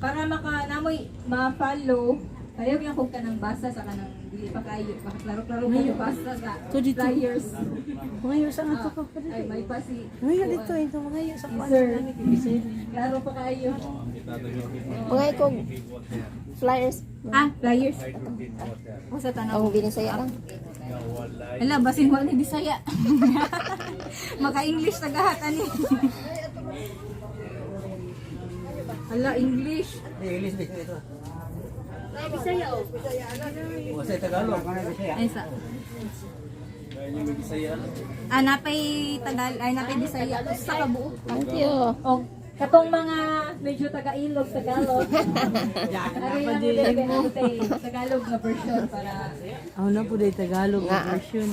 Para maka namoy ma-follow, kayo lang kung kanang basa sa kanang dili pa kayo, baka klaro-klaro mo yung basa sa So, dito. flyers. Mga sa nga to ka pa. Ay, may pa si Mga dito ito mga sa kuan. Sir. Klaro pa kayo. Mga ikog flyers. Ah, flyers. O sa tanaw. Ang binisaya lang. Ala, basin wa ni Bisaya. Maka-English tagahat ani. Ala, English. English ba ito? Bisaya oh. O sa Tagalog. Ay sa. Ah, napay Tagal, ay napay Bisaya. Sa kabuo. Thank you. O, katong mga medyo taga-ilog, Tagalog. Ari lang mo Tagalog na version para Ako na po day Tagalog Nga. version.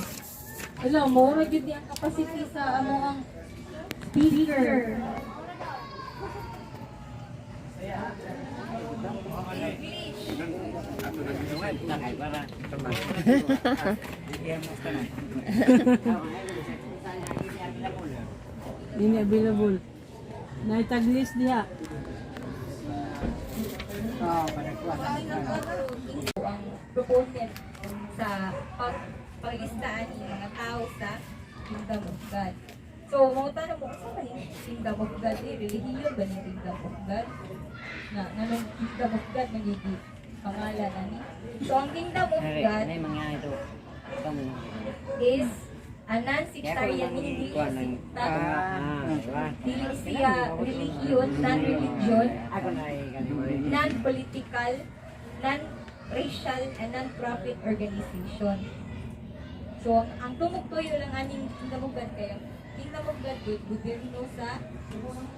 Wala mo, ra gyud ni ang capacity sa amo ang speaker. Dini available. Naitaglis diha. Ang proponent sa paglistaan ni mga tao sa Kingdom of God. So, mga tanong mo, saan ba yung Kingdom of God? Eh, relihiyon ba ni Kingdom of God? Na, nganong Kingdom of God magiging pangalan ani? So, ang Kingdom of God is a non-sectarian, meaning dili siya sekta, dili siya relihiyon, non-religion, non-political, non-racial, and non-profit organization. So, ang tumugtuyo lang aning Kingdom of God kay ang Kingdom of God gud gobyerno sa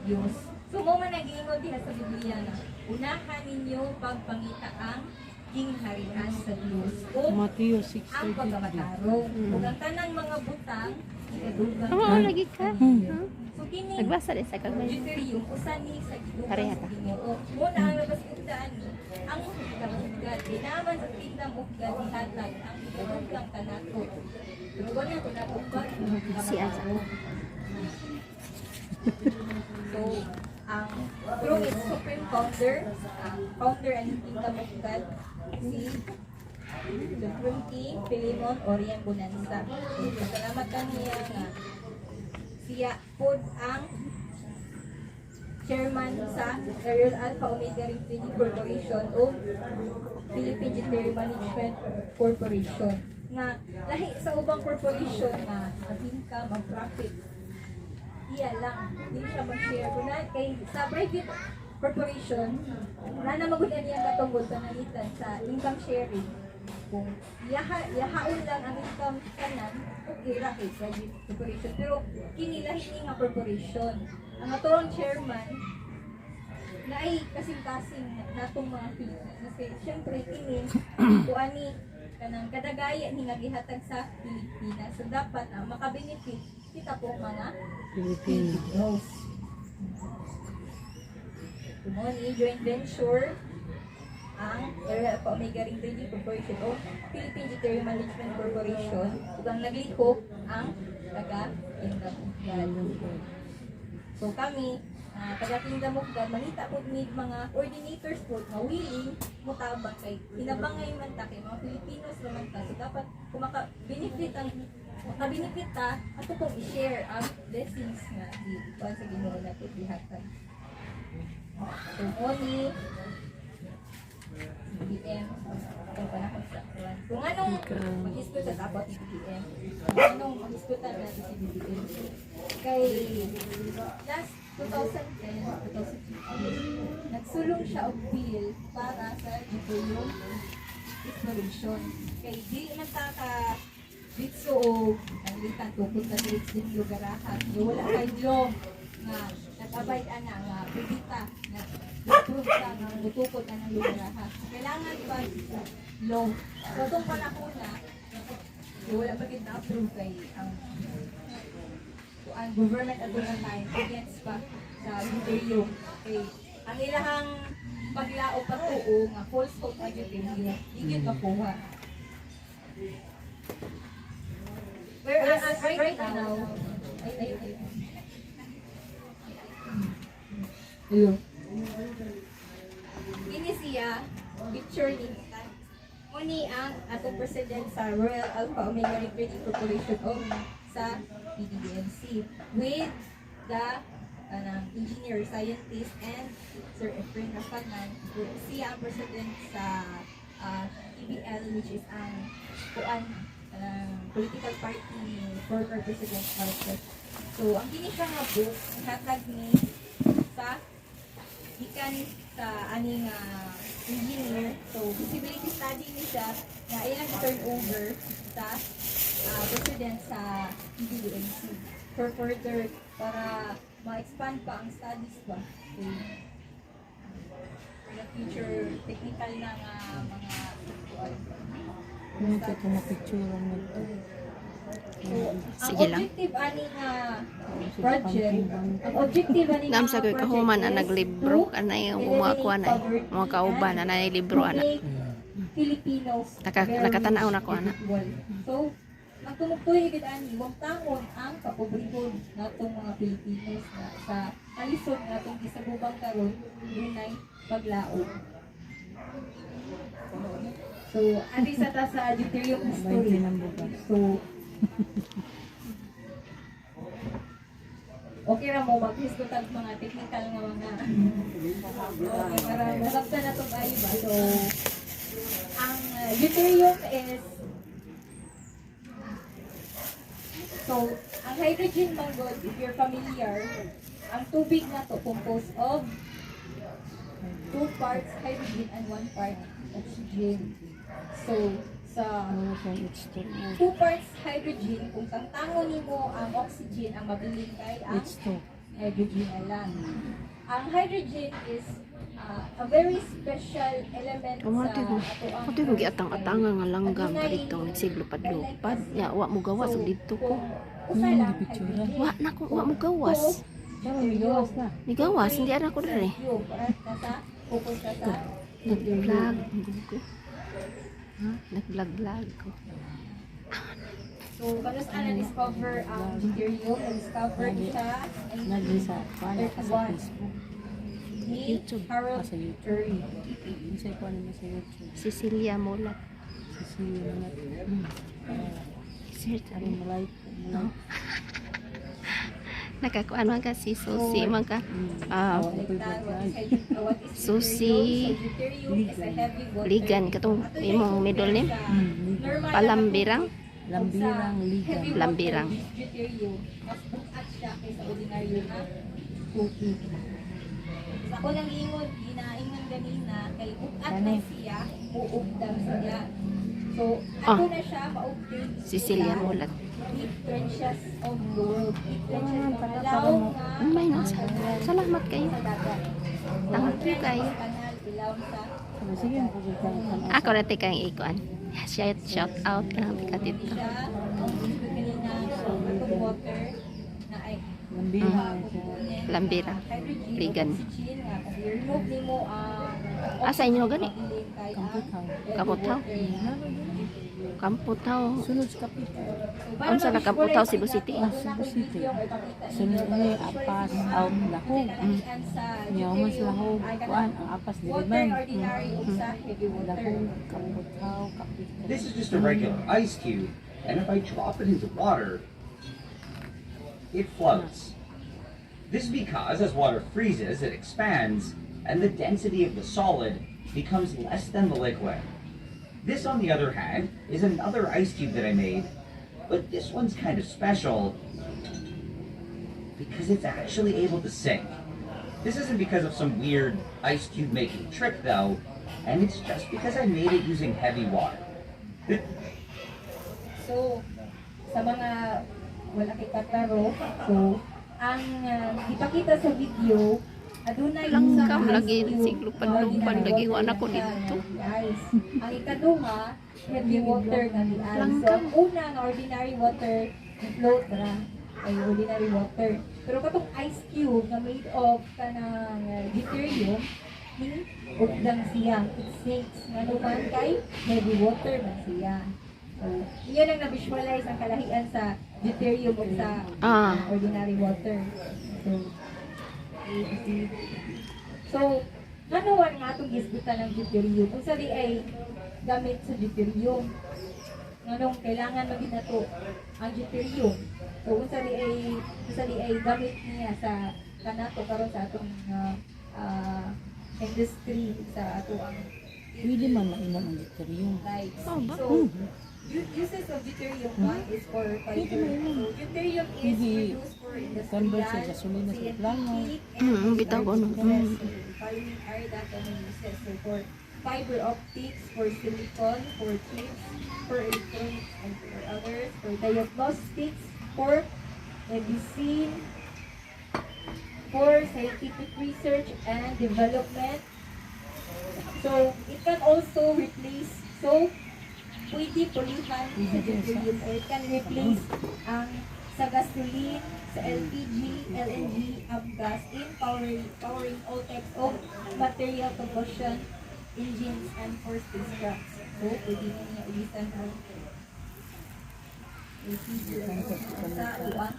Diyos. So, mo man nagiingon diha sa Biblia na unahan ninyo pagpangita ang gingharian sa Diyos o Mateo ang 6:33. pagkamatarong. Ug ang tanang mga butang ikadugang. Oo, lagi ka. So kini Nagbasa din sa kagay. Deuterium, usa ni sa gidugang Pareha sa ta. Ginoo. Muna ang nabasugdaan ni ang Kingdom of God. Dinaman sa Kingdom of God ihatag ang ikadugang kanato. Pero wala ko nato ba? Si Asa. So, ang through its supreme founder, ang founder and Kingdom of God, si Supreme King Philemon Orion Bonanza. So, salamat kaniya nga siya pod ang chairman sa Ariel Alpha Omega Ring Trading Corporation o Philippine Jittery Management Corporation nga lahi sa ubang corporation nga ang income, ang profit iya lang, hindi siya mag-share. Kung na, kay sa private corporation, na na magud niya katungod panangitan sa income sharing. Kung iyaha, iyahaon lang ang income kanan, okay ra kay private corporation. Pero kini lahi ni nga corporation. Ang atong chairman, na ay kasing-kasing natong mga Pilipinas. Kay syempre kini kuani kanang kadagaya ni nga gihatag sa Pilipinas. So dapat ang makabenefit kita po mga Pilipino. Filipinos. Tumo ni joint venture ang Area of Omega Ring Trading Corporation o Philippine Jittery Management Corporation ug ang naglihok ang taga Kingdom of God. So kami, taga Kingdom of God, mangita po ni mga coordinators po nga willing mutabang kay hinabangay man ta kay mga Filipinos naman ta. So dapat kung maka-benefit ang maka-benefit ta ato pong i-share ang blessings nga gikuan sa Ginoo nato gihatag. So mo ni BBM itong panahon sa kuan. Kung anong mag-istorya sa about ni BBM, kung anong mag-istorya natin si BBM. Kay last 2010, 2015, nagsulong siya og bill para sa Gitulong exploration. Kay dili man ta ka ditso o nanglitan tukod sa dili din lugarahan. Wala kay law nga nag-abide ana nga pwede ta nga approve ta nga mutukod anang lugarahan. So, kailangan pa law. So itong panahon na wala pa gid na-approve kay ang ang government at that time against pa sa Deuterium. Kay ang ilahang paglao patuo nga false hope nga Deuterium, di gyud makuha. Whereas right now, ay, ay, ay. Hello. atong president sa Royal Alpha Omega Retraining Corporation o sa PDDMC with the anang engineer, scientist, and Sir Efrain Rafanan. Siya ang president sa PBL, which is ang kuan ang political party ni former President Marcos. So, ang kini siya nga book, hatag ni sa gikan sa aning engineer. So, feasibility study ni siya na ilang turn over sa president sa PDMC for further para ma-expand pa ang studies ba. So, for the future technical na nga mga kuan. Ano kay kung mapicture ang nagto. So, ang Sige lang. objective ani nga project, ang objective ani Naam nga sa koy project kahuman ang is naglibro to anay ang mga kuan ay eliminate mga kauban poverty anay libro and ana. to make Filipinos very Nakatanaw na ko, ana. equal. So, ang tumugtuy gid ani wagtangon ang kapobrehon natong mga Pilipinos na sa kalisod natong gisagubang karon dunay paglaom. So, ari sa ta sa deuterium history. 20 ng bugas. So, okay ra mo mag-hisgot ang mga technical nga mga okay, para masabtan na itong ayo ba. So, ang deuterium is, so, ang hydrogen manggod, if you're familiar, ang tubig na to composed of two parts hydrogen and one part oxygen. So, sa Ano sa H2O? two parts hydrogen, kung tangtangon nimo ang oxygen, ang mabilin kay ang H2. hydrogen na lang. Ang hydrogen is a very special element sa Amo ko. atoang Ato yung giatang-atangan nga langgam kadtong nagsiglupad-lupad. Ya wa mo gawas og didto ko. Usa lang Picture. hydrogen. Wa na ko, wa mo gawas. Pero may gawas na. Ni gawas, hindi ara ko diri. Yung, parang nasa, focus na sa Nag-vlog ko. Ha? Nag-vlog-vlog ko. So, kanus na na-discover ang deuterium, na-discover siya Nagli sa kuan ka sa Facebook. ni YouTube. Harold Ah, sa YouTube. Urey. Unsay kuan naman sa YouTube? Cecilia Molat. Sisiyo na. Search Aron ani. mo like, mo like. Nakakuan man ka si Susi man ka. Ah, Awa ko Like that, what is vlog. what is Susi. deuterium? So, deuterium is a heavy water. Ligan katong Ato siya imong middle name. sa normal na Palambirang. tubig, Lambirang sa ligan. heavy water Lambirang. deuterium, mas bukat siya kaysa ordinaryo na tubig. Sa ako nang ingon, ginaingon ganina, kay bukat na Kani. siya, muugdang siya. So, ato na siya ma-obtain Cecilia sa Molat. deep trenches of the world. Deep trenches mga laom nga May no. Salamat kayo. sa dagat. Thank you kayo. Kanal, ilawom sa Sige, ang pagkakaroon. Ako na tika ang ikuan. Shout, shout out ka lang tika dito. Siya, ang gusto kanina, atong water na ay Lambirang siya. component Lambira. na hydrogen o Ligan. oxygen nga kung i-remove nimo ang Ah, sa inyo gani? mabilin kay ang Kamputaw. heavy Kamputaw? water na. Kamputaw. Sunod sa kapit. So, para Unsa na Kamputaw, ma-visualize Cebu City? nato, Ah, doon Cebu ako City. video ang ipakita Sunod ninyo ni para apas ma-visualize out ninyo. lahog. Kasi kalahian sa Niya mas deuterium lahog. ay Kuan kanang ang apas dili water man. ordinary ug sa heavy water. Lahog, kamputaw, kapit. This is just a regular ice cube, and if I drop it into water, it floats. This is because as water freezes, it expands, and the density of the solid becomes less than the liquid. This, on the other hand, is another ice cube that I made, but this one's kind of special because it's actually able to sink. This isn't because of some weird ice cube making trick, though, and it's just because I made it using heavy water. So, sa mga wala kay kaklaro, so, ang ipakita sa video, adunay Langgam usa ka lagi, ice cube siglupad-lupad, na lagi water wa na ko siya dito. nga ice. Ang ikaduha, heavy water nga di ice. So, Langgam. ang una nga ordinary water, float ra ay ordinary water. Pero katong ice cube na made of kanang deuterium, ni ugdang siya. It sinks. Nga man kay heavy water man siya. So, yun ang na-visualize ang kalahian sa deuterium ug sa ordinary water. So, A, B. So, ngano nga atong gisgutan ng deuterium? Unsa di ay gamit sa deuterium. Nganong kailangan man nato ang deuterium? So unsa di ay gamit niya sa kanato karon sa atong industry sa ato ang Pwede man mainom ang deuterium. lights. Oh, ba? So uses of deuterium, one is for fiber. Pwede mainom. So deuterium is Pwede produced for industrial, convert sa gasolina sa plano. scientific, and Bitaw ko, no? process. So, following are the common uses. So for fiber optics, for silicon, for chips, for electronics, and for others, for diagnostics, for medicine, for scientific research and development. So, it can also replace, so, pwede pulihan sa Pwede din sa- deuterium or it can replace ang sa gasoline, sa LPG, LNG, gas in powering all types of material combustion engines and for spacecrafts. So, pwede niya ulisan ang LPG sa uang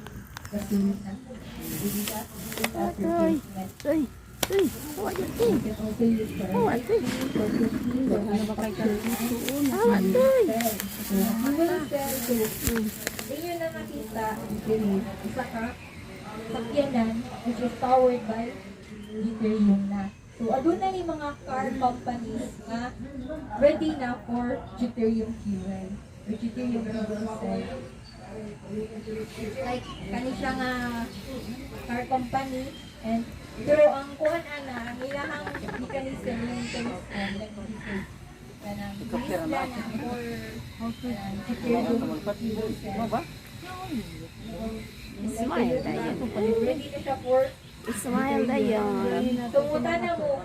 gasolina. Pwede siya sa Ay. replacement. Ay, ay, awa dyan, ay. You can also use for Awa, ay. for cooking, for Ano ba kay manufacturing, Awa, ay. fuel cell. So, inyo na makita, diri, isa ka sakyanan which is powered by deuterium na. So, aduna ni mga car companies nga ready na for deuterium fuel or deuterium fuel cell. Like, kani siya nga car company and pero ang kuan ana, ang ilahang mechanism yung terms of kanang Helicopter na na. na for kanang deuterium fuel cell. Mo ba? Smile dayon. Ready na siya for Smile dayon. So, na mo,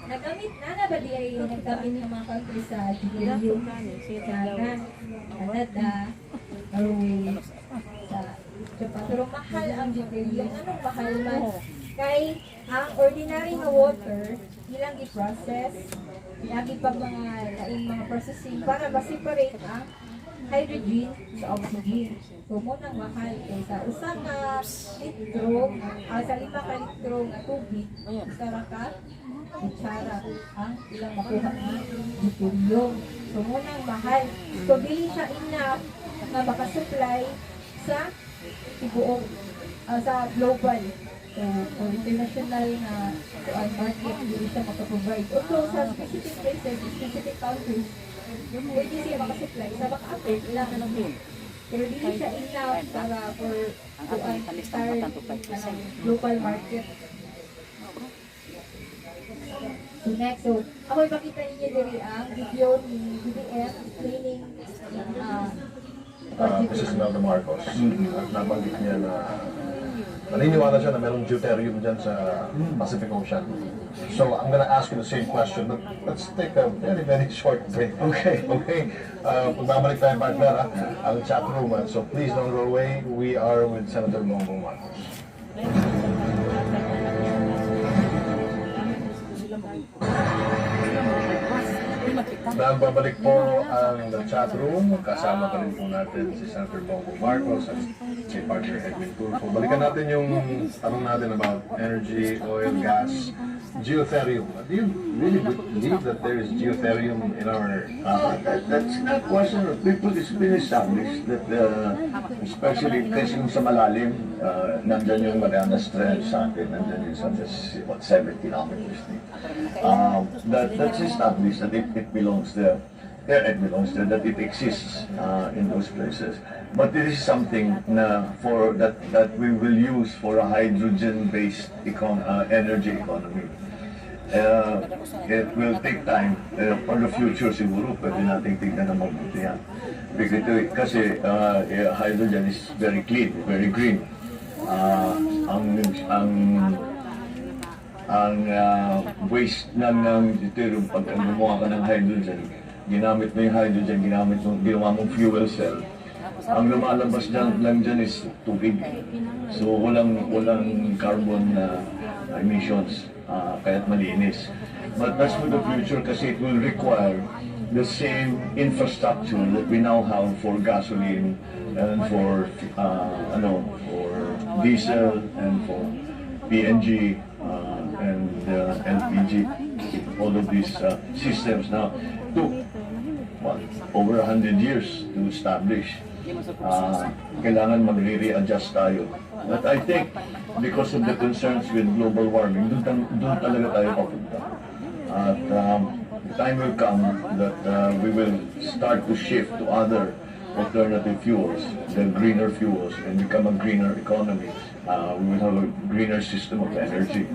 nagamit na na ba di ay naggamit ng mga country sa deuterium? Sa Canada, Norway, sa Japan. Pero mahal ang deuterium. Anong mahal man? Kay ang ordinary nga water, ilang gi-process, lagi pa mga laing mga processing para ma-separate ang hydrogen sa oxygen. So mo nang mahal kay sa usa ka litro, sa 5 ka litro nga tubig, usa ra ka kutsara ang ilang makuha nga deuterium. So mo nang mahal. So dili siya enough nga makasupply sa tibuok sa global, so for international nga kuan market, dili siya makaprovide. Although sa specific places, specific countries, pwede siya makasupply sa maka-afford lang. Pero dili siya enough para for Ang kuan ating tamis ng entire batang to 5%. global market. So next, so ako ipakita ninyo diri ang video ni BBM explaining Mrs. Imelda Marcos. At nabanggit niya na naniniwala siya na merong deuterium dyan sa Pacific Ocean. So I'm gonna ask you the same question, but let's take a very, very short break. Okay. Okay. Pagbabalik tayo, partner, ang chat room. So please don't go away. We are with Senator Bongbong Marcos. Nagbabalik po ang The Chat Room. Kasama pa rin po natin si Senator Bongbong Marcos at si partner Edwin Tulfo. Balikan natin yung tanong natin about energy, oil, gas, geothermal. Do you really believe that there is geothermal in our country? That's not question of people. It's been established that, especially kasi yung sa malalim, nandyan yung Marianas Trench sa atin, nandyan yung sa, what, 7 kilometers deep. That's established that it belongs there. Yeah, it belongs there, that it exists in those places. But it is something na for that we will use for a hydrogen-based energy economy. It will take time. For the future siguro, pwede nating tignan na mabuti yan. Because kasi eh, hydrogen is very clean, very green. Ang waste ng deuterium, pag gumawa ka ng hydrogen, ginamit mo yung hydrogen, ginamit mo, ginawa mong fuel cell, ang lumalabas dyan, lang dyan is tubig. So walang carbon na emissions, kaya't malinis. But that's for the future kasi it will require the same infrastructure that we now have for gasoline and for ano, for diesel and for PNG and LPG, all of these systems now. To what, over 100 years to establish. Kailangan magre-readjust tayo. But I think because of the concerns with global warming, dun talaga tayo papunta. At the time will come that we will start to shift to other alternative fuels, the greener fuels, and become a greener economy. We will have a greener system of energy.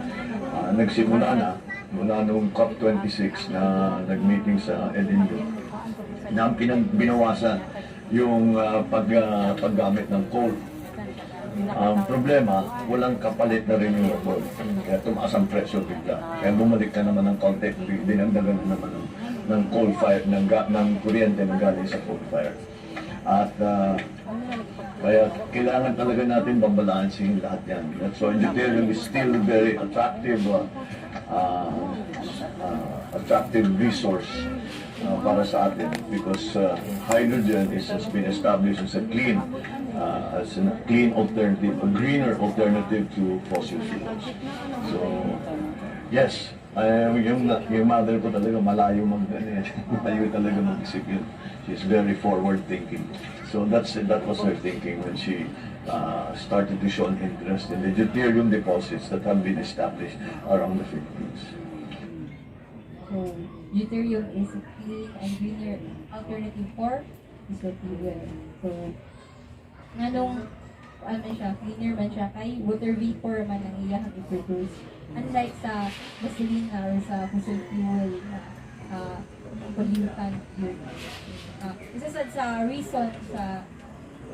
Nagsimula na mula noong COP26 na nag-meeting sa Edinburgh na ang binawasan yung paggamit ng coal. Ang problema, walang kapalit na renewable. Kaya tumaas ang presyo bigla. Kaya bumalik na naman ng konti, dinagdagan na naman ng coal fire, ng kuryente na galing sa coal fire. At kaya kailangan talaga natin babalansin lahat yan. That's why deuterium is still very attractive resource para sa atin because hydrogen has been established as a clean alternative, a greener alternative to fossil fuels. So, yes, ay, yung mother ko talaga malayo malayo talaga mag-isip yun. She's very forward thinking. So that was her thinking when she started to show an interest in the deuterium deposits that have been established around the Philippines. So, deuterium is a clean and greener alternative for fossil fuel. So, nganong ano siya, cleaner man siya kay water vapor man ang iyahang i-produce. Unlike sa gasolina or sa fossil fuel na pollutant yun. Isa sad sa reason sa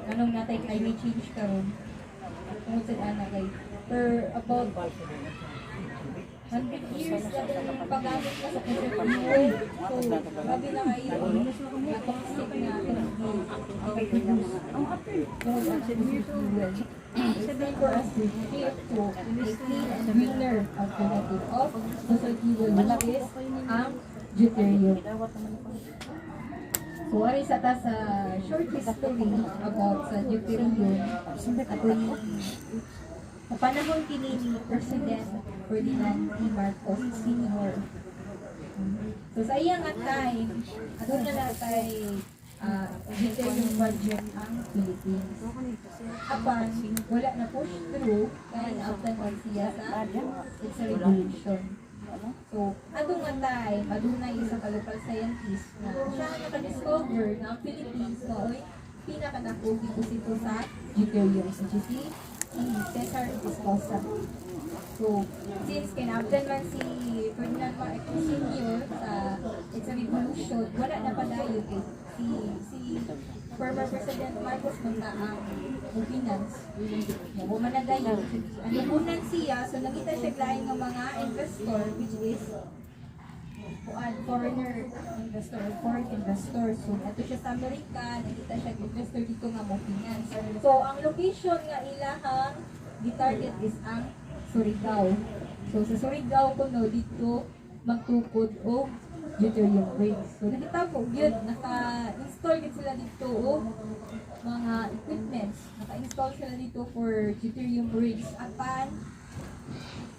anong natay climate change karon, tungod sa ana kay per about 100 years na din paggamit na sa fossil fuel. So, grabe na kayo na toxic na energy ang produce tungod sa fossil fuel. It's time for us to shift to a clean and greener alternative of fossil fuel, which is ang deuterium. So, ari sa ta sa short history about sa deuterium. Atoy sa panahon kini ni President Ferdinand E. Marcos Sr. So sa iya nga time, aduna na kay deuterium project ang Philippines. Apan, wala na push through kay naabtan man siya sa EDSA Revolution. So, adto nga time, adunay isa ka local scientist na siya ang naka-discover na ang Philippines mao'y pinakadako deposito sa deuterium, which is si Cesar Esposa. So, since kinaabdan man si Ferdinand Marcos Sr. sa EDSA Revolution, wala na padayon kay si former President Marcos man na ang finance. Mo man na dayon. Ang siya, so nakita siya lain nga mga investor, which is kuan, foreigner investor or foreign investor. So, ato siya sa Amerika, nakita siya investor dito nga mo finance. So, ang location nga ilahang gi-target is ang Surigao. So, sa Surigao kuno dito magtukod og deuterium rigs. So, nakita po, yun, naka-install gid sila dito og mga equipments. Naka-install sila dito for deuterium rigs. Apan,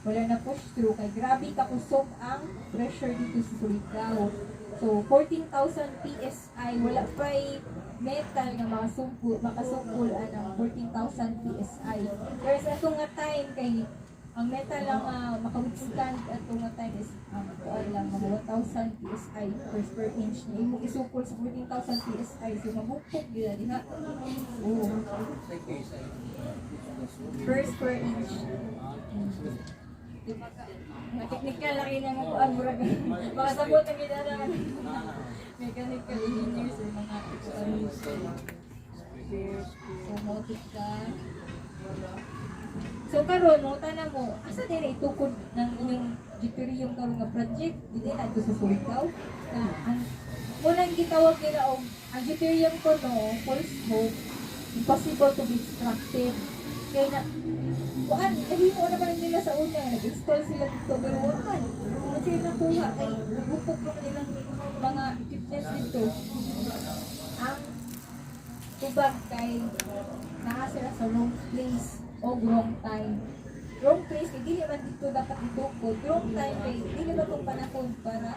wala na push through kay grabe kakusog ang pressure dito sa Surigao. So 14,000 PSI, wala pa'y metal nga makasungkol anang 14,000 PSI. Pero sa atong nga time kay ang metal lang maka-withstand ato nga time is kuan lang mga 1,000 PSI per square inch na imong isukol sa 14,000 PSI, so mabukpok gyud na diha. Oo. Per square inch. Mga technical lang yun ang kuan, murag makasabot ang ginana mechanical engineers or mga kuan. So motive ka. So karon mo na mo, asa din itukod ng inyong deuterium karon nga project dili na sa Surigao na ang unang gitawag nila og ang deuterium ko, no, false hope, impossible to be extracted kay na kuan, nahimo naman nila sa una, nag-install sila dito pero wala man wala sila nakuha kay nagupok naman nilang mga equipments dito. Ang tubag kay naa sila sa wrong place o wrong time. Wrong place kay dili man dito dapat itukod. Wrong time kay dili ba tong panahon para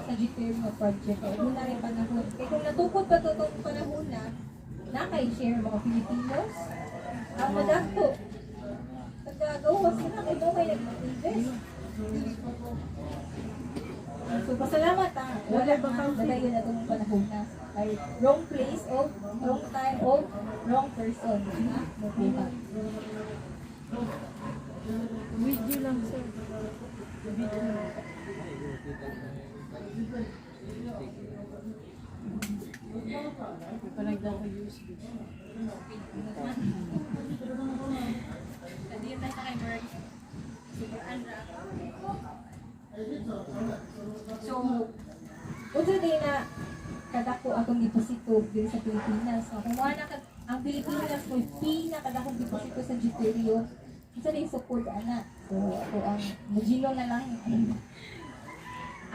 sa geothermal project. Kay una rin panahon. Kay kung natukod pa to tong panahon na, na kay share mga Filipinos, ang madakto. Tagagawas na kay mo may nag-invest. So, pasalamat ah. Wala ba kang dalayan na itong panahon na. Ay, wrong place o wrong time o wrong person. Ha? Mabuha. Video lang, sir. Video. May panagda ko USB. Nandito tayo sa kay Merck. Super andra. So, unsa day na kadako atong deposito diri sa Pilipinas. So, kung wala ka, ang Pilipinas mo pinakadakong deposito sa deuterium. Unsa day sukod ana. So, ako ang mujilo na lang.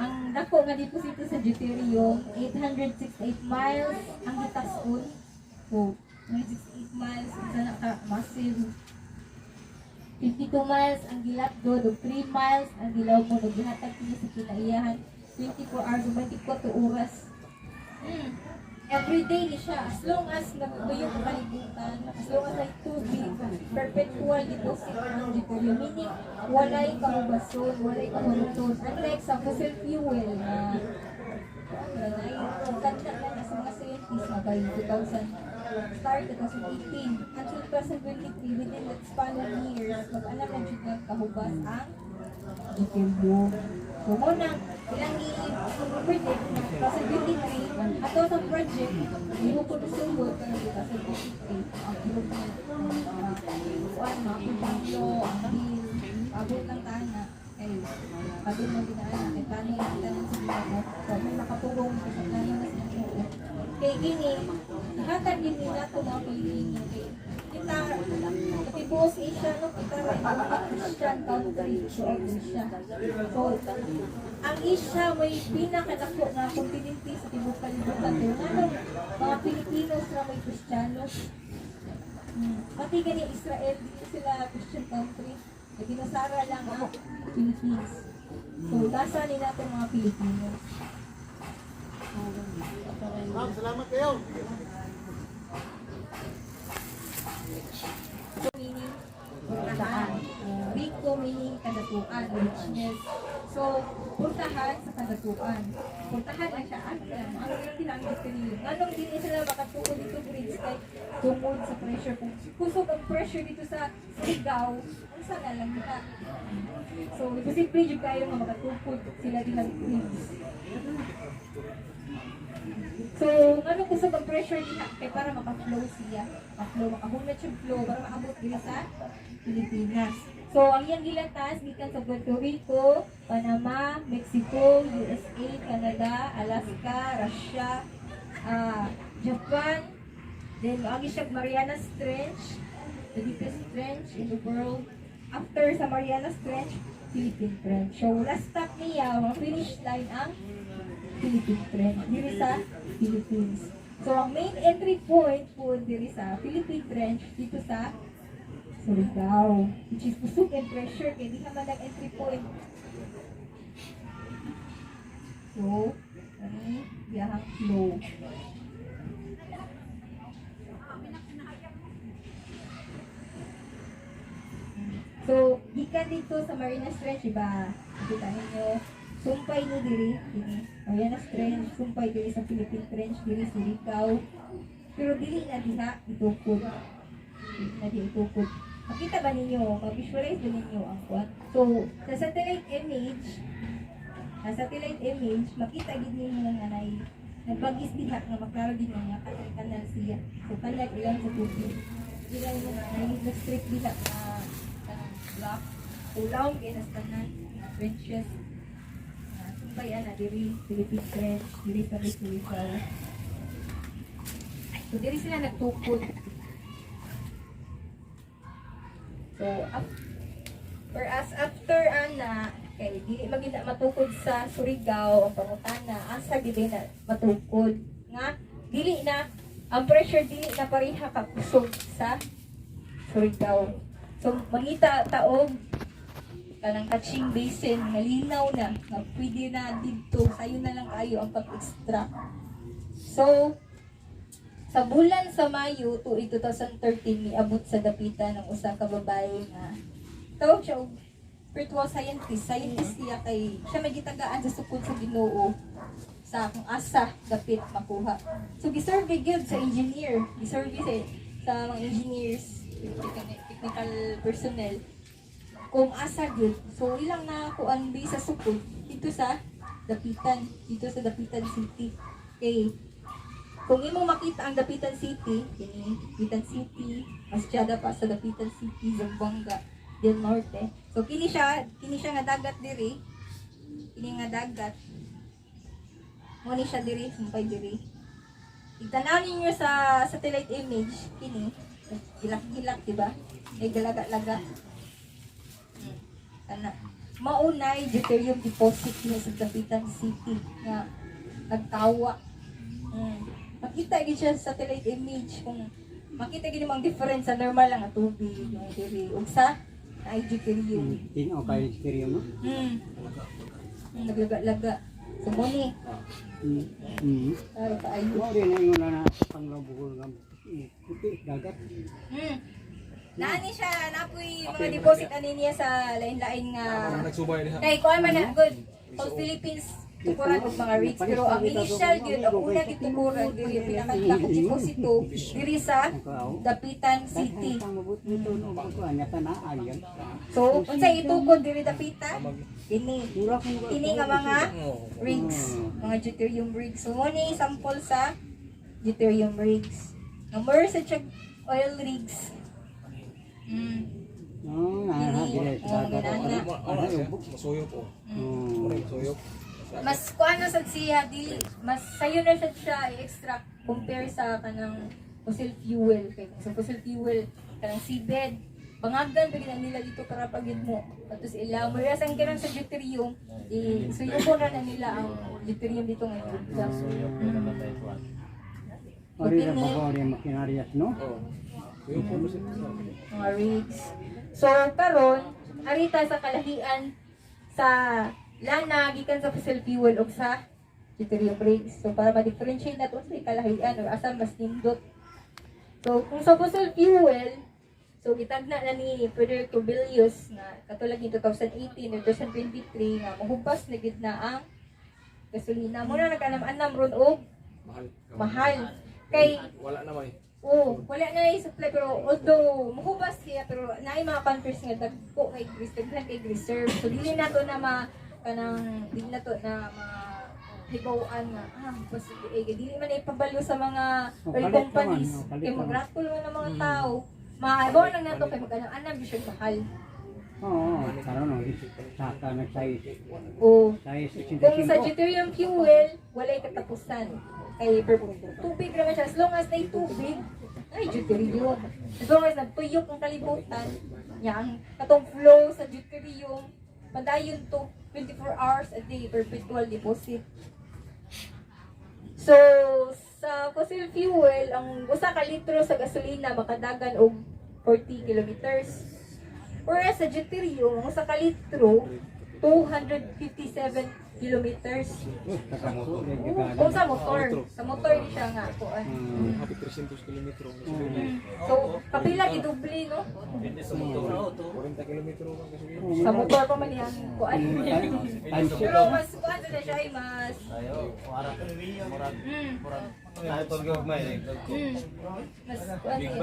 Ang dako nga deposito sa deuterium, 868 miles ang gitason. So, 868 miles, unsa na ka massive. 52 miles ang gilapdo, ug 3 miles ang gilawmo, ug gihatag kini sa kinaiyahan 24 hours, ug 24 oras. Every day ni siya, as long as nagtuyo ang kalibutan, as long as ay tubig, perpetual deposit ang deuterium, meaning walay kahubason, walay kahuruton. Unlike sa fossil fuel na kanta na sa mga scientists na by 2000 start 2018 until 2023, within that span of years, mag-anak na jud kahubas ang deuterium. So mo na ilang i-predict na 2023 ato sa project ihukod sugod karong 2023, approve na kuan, ma-approve ang law, ang bill, abot lang tana kay padung mo ginaan kay plano na tanan sa Ginoo. So may makapugong sa plano na sa Ginoo. Kay kini hatag din nila nato mga Pilipino kay kita tibuok Asia, no, kita ra ang Christian country throughout Asia. So ang Asia may pinakadako nga kontinente sa tibuok kalibutan, pero nganong mga Pilipinos ra may Kristiyanos? Pati gani Israel, dili sila Christian country. Kay ginasara lang ang Philippines. So, nasa ni natin mga Pilipino. Ma'am, salamat kayo. Meaning, purtahan. Rico meaning kadatuan, richness. So, purtahan sa kadatuan. Purtahan lang siya. Ano lang, ano lang din ang deuterium. Anong din sila makatukod dito bridge kay tungod sa pressure. Kung kusog ang pressure dito sa Surigao, unsa na lang kita. So, imposible jud kayo nga makatukod sila diha bridge. So, ngano kusog ang pressure diha kay para maka-flow siya. Maka-flow, makahunat siya flow para maabot diri sa Pilipinas. So, ang iyang gilatas gikan sa Puerto Rico, Panama, Mexico, USA, Canada, Alaska, Russia, Japan, then moagi siya Marianas Trench, the deepest trench in the world. After sa Marianas Trench, Philippine Trench. So, last stop niya, mga finish line ang Philippine Trench, diri sa Philippines. So, ang main entry point po diri sa Philippine Trench, dito sa Surigao, which is kusog and pressure, kaya di man ang entry point. So, kani biyahang flow. So, gikan dito sa Marianas Trench, diba? Kita ninyo, sumpay ni diri, kini Marianas Trench, sumpay diri sa Philippine Trench, diri Surigao. Pero dili na diha itukod. Dili na diha itukod. Makita ba ninyo, ma-visualize ba ninyo ang kuan? So, sa satellite image, makita gid ninyo nga nay nagbagis diha nga maklaro din nga kanal kanal siya. So kanal ilang sa tubig. Ilang mo nga nay nag-strip diha nga kanang block. Ulaw kay nas tanan nga trenches. Sumpay ana diri Philippine Trench, diri sa Surigao. So diri sila nagtukod. So whereas after ana kay dili magid na matukod sa Surigao ang pangutana, asa gid na matukod nga dili na ang pressure, dili na pareha ka kusog sa Surigao. So So mangita ta og kanang catching basin nga linaw na nga pwede na didto, sayo na lang kayo ang pag-extract. So sa bulan sa Mayo tuig 2013, miabot sa Dapitan ng usa ka babae nga tawag siya og spiritual scientist. Scientist siya kay siya may gitagaan sa sukod sa Ginoo sa kung asa dapit makuha. So gisurvey gyud sa engineer, gisurvey sa mga engineers, technical personnel kung asa gyud. So ilang nakuan bi sa sukod dito sa Dapitan, dito sa Dapitan City. Kay kung imo makita ang Dapitan City, kini Dapitan City, Masyada pa sa Dapitan City, Zamboanga del Norte. So kini siya nga dagat diri. Kini nga dagat. Mo ni siya diri, sumpay diri. Igtanaw ninyo sa satellite image kini, gilak-gilak, di ba? May galaga-laga. Kana. Maunay deuterium deposit niya sa Dapitan City nga nagtawa. Makita gid siya sa satellite image, kung makita gid mo ang difference sa normal lang nga tubig yung diri ug sa naay deuterium. Tinaw kayo stereo, no? Naglaga-laga. So mo ni klaro kaayo. Mao rin na ingon na panglabuhol nga puti dagat. Naani siya, napoy mga deposit ani niya sa lain-lain nga Nagsubay diha. kay kuan man na good. Sa Philippines tukuran og mga rigs, pero ang initial gyud, ang una gitukuran diri, pinakadakong deposito diri sa Dapitan City. So unsay itukod diri Dapitan? Kini. Kini nga mga rigs, mga deuterium rigs. So mo ni sample sa deuterium rigs. Nga more sa siya oil rigs. Oh, na dire sa dagat. Masuyop oh. Masuyop. Mas kuan na sad siya, dili mas sayo na sad siya i-extract compare sa kanang fossil fuel, kay kung sa fossil fuel, kanang seabed, bangagan pa gid nila dito para pagid mo ato sa ila mo ang kanang sa deuterium, i suyubo na na nila ang deuterium dito ngayon. Ori ra ba ori makinarias, no? Oh. Suyop po siya. Mga rigs. So karon arita sa kalahian sa lana gikan sa fossil fuel ug sa deuterium rigs. So para ma-differentiate nato sa kalahian or asa mas nindot. So kung sa fossil fuel, so gitagna na ni Frederick Kubilius nga katulad ni 2018 or 2023 nga mahubas na gid na ang gasolina. Muna nagkanam-anam ron og Mahal. Mahal. Kay Wala na may. Oh, wala na i-supply, pero although mahubas siya, pero naay mga countries nga dagko kay daghan kay reserve. So dili na to na ma kanang dili na to na ma hibaw-an nga basta eh, dili man ipabalo sa mga Oh, oil kalit companies naman, oh, kalit kay naman. magrakol man ang mga tao. Mahibaw lang nato kay magkanang-anam siya mahal. Oo, karon no, saka nag size. Oh. Size Kung sa 85. deuterium fuel, walay katapusan. Kay tubig naman siya. As long as nay tubig, ay deuterium. As long as nagtuyok ang kalibutan, niya ang katong flow sa deuterium, padayon to 24 hours a day, perpetual deposit. So, sa fossil fuel, ang usa ka litro sa gasolina makadagan og 40 kilometers. Whereas sa deuterium, ang usa ka litro 257 kilometers. Kung sa motor ni siya nga kuan. Happy 300 kilometro. So, kapila gidubli, no? 40 kilometro ang gasolina. Sa motor pa man yang kuan. Pero mas kuan na siya ay mas Mas kuan siya.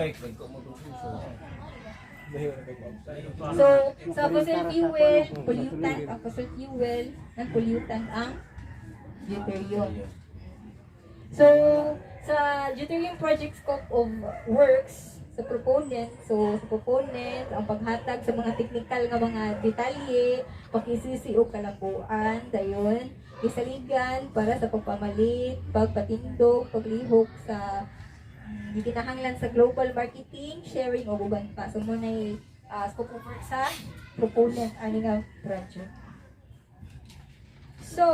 So, sa fossil fuel, pollutant ang fossil fuel, ng pollutant ang deuterium. So, sa deuterium project scope of works, sa proponent, so sa proponent, ang paghatag sa mga technical nga mga detalye, pakisisi o kalambuan, dayon, isaligan para sa pagpamalit, pagpatindog, paglihok sa gikinahanglan sa global marketing, sharing o uban pa. So mo na scope of work sa proponent ani nga project. So,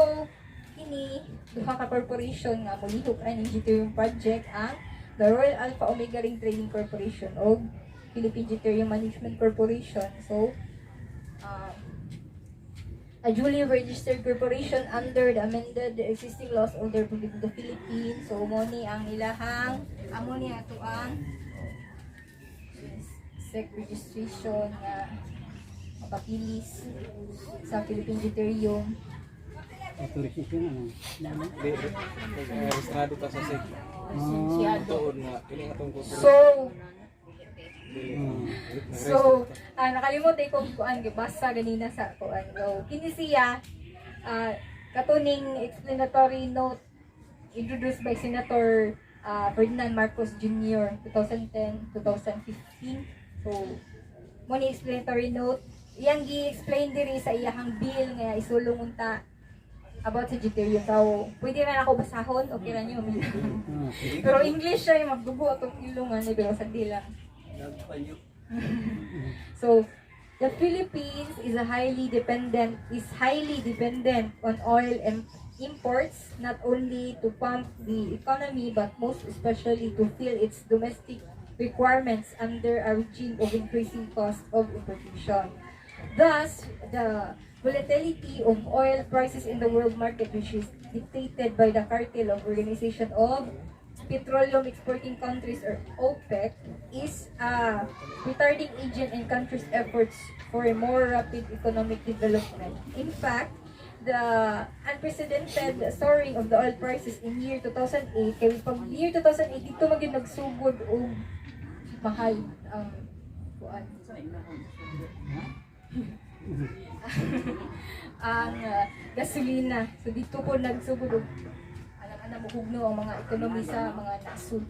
kini duha ka corporation nga molihok ani deuterium project, ang the Royal Alpha Omega Ring Trading Corporation og Philippine Deuterium Management Corporation. So, a duly registered corporation under the amended existing laws of the Republic of the Philippines. So, mo ni ang ilahang, amo ni ato ang SEC registration nga mapapilis sa Philippine Deuterium. Authorization ano? Di, registrado ta sa SEC. Oh. Tuod nga kini atong corporation. So, Dili. So, nakalimot ay kong kuan gibasa ganina sa kuan. So, kini siya katuning explanatory note introduced by Senator Ferdinand Marcos Jr. 2010 2015. So, mo ni explanatory note iyang gi-explain diri sa iyahang bill nga isulong unta about sa deuterium. So, pwede na ako basahon, okay ra niyo. Ah, sige. Pero English siya yung magdugo atong ilong ani, pero sa lang. So, the Philippines is highly dependent on oil and imports, not only to pump the economy but most especially to fill its domestic requirements under a regime of increasing cost of importation. Thus, the volatility of oil prices in the world market, which is dictated by the cartel of Organization of Petroleum Exporting Countries or OPEC, is a retarding agent in countries' efforts for a more rapid economic development. In fact, the unprecedented soaring of the oil prices in year 2008, kay pag year 2008 dito magyud nagsugod og mahal ang kuan, ang gasolina. So dito po nagsugod og alam mo hugno ang mga ekonomi sa mga nasud.